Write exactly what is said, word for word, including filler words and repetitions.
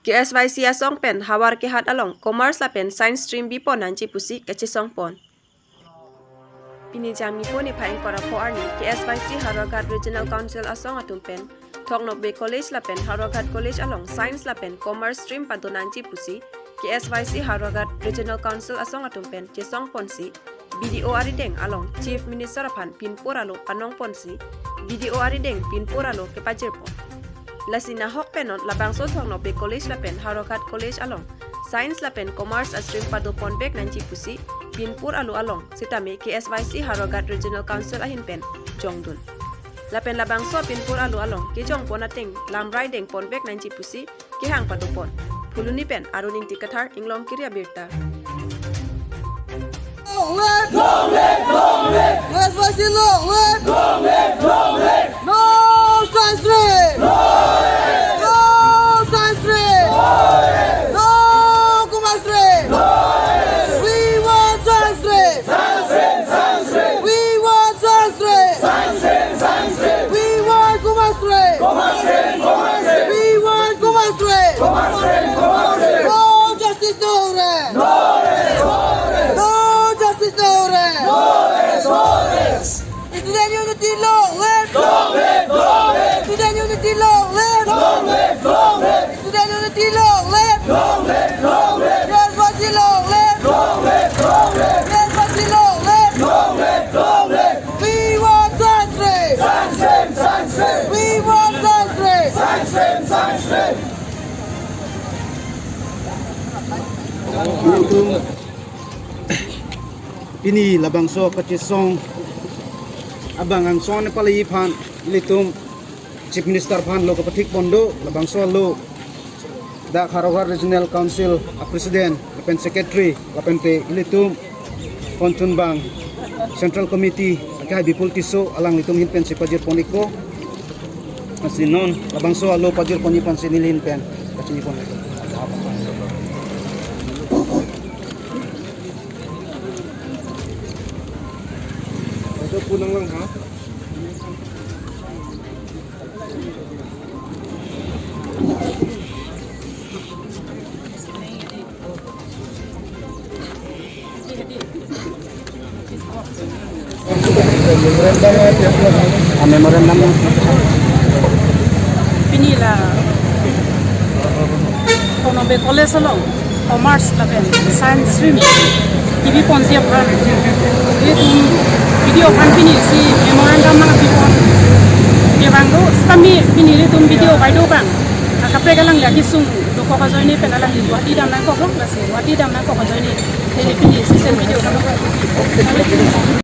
K S Y C asong pen havar kehat along Commerce lapen Science stream bipon nangji pusi kachesong pon. Pini Jangmi po niphai ingkoi ra pho arni K S Y C Howraghat Regional Council asong atum pen Thong Nokbe College lapen Howraghat College along Science lapen Commerce stream pado nangji pusi K S Y C Howraghat Regional Council asong atum pen chesong ponsi B D O arideng along Chief Minister aphan pinpur alo panong ponsi B D O arideng pinpur alo kepajir pon. Lasi nahok pen non labangso Thong Nokbe College lapen Howraghat College along Science lapen Commerce a stream pado ponvek nangji pusi pinpur alo along sitame K S Y C Howraghat Regional Council ahin pen jongdun. Lapen labangso pinpur alo along kejong pon ateng lamrai deng ponvek nangji pusi kehang pado pon. Phuloni pen Arun Ingti Kathar, Inglong Kiri Abirta. Long live! Long live! Long live! K S Y C long live! Long live! Long live! No Science stream! No Science stream! No Commerce stream! We want Science stream! We want Science stream! We want Commerce stream! We want Commerce stream! No justice, no rest! No justice, no rest! Student unity long live! Long live! Long live! Student unity long live! Long live! Long live! Student unity long live! Long live! Long live! K S Y C long live! Long live! Long live! K S Y C long live! Long live! Long live! We want Science stream! Science stream! Science stream! We want Science stream! Science stream! Science stream! Pini labangso kachesong abang angsong nepali aphan ilitum Chief Minister aphan lo kapathik pon do, labangso lo dak Howraghat Regional Council a President lapen Secretary lapen te ilitum ponchun bang Central Committee akehai Bipul Tisso alanglitum ahin pensi pajir pon ikpo. Lasi non labangso alo pajir ponji aphansi neli ahin pen kachini pon ikpo. Ito po nang lang, ha? Ah, memorandum. Pini la Thong Nokbe College along Commerce lapen Science stream kebi ponji aphan ilitum B D O aphan pini si memorandum nangpi pon kevang do. Sitame pini ilitum B D O baideo abang akaprek alangli akesung dokok ajoine pen alangli Guwahati dam nangkok lo, lasi Guwahati dam nangkok ajoine neli pini session B D O nangkok.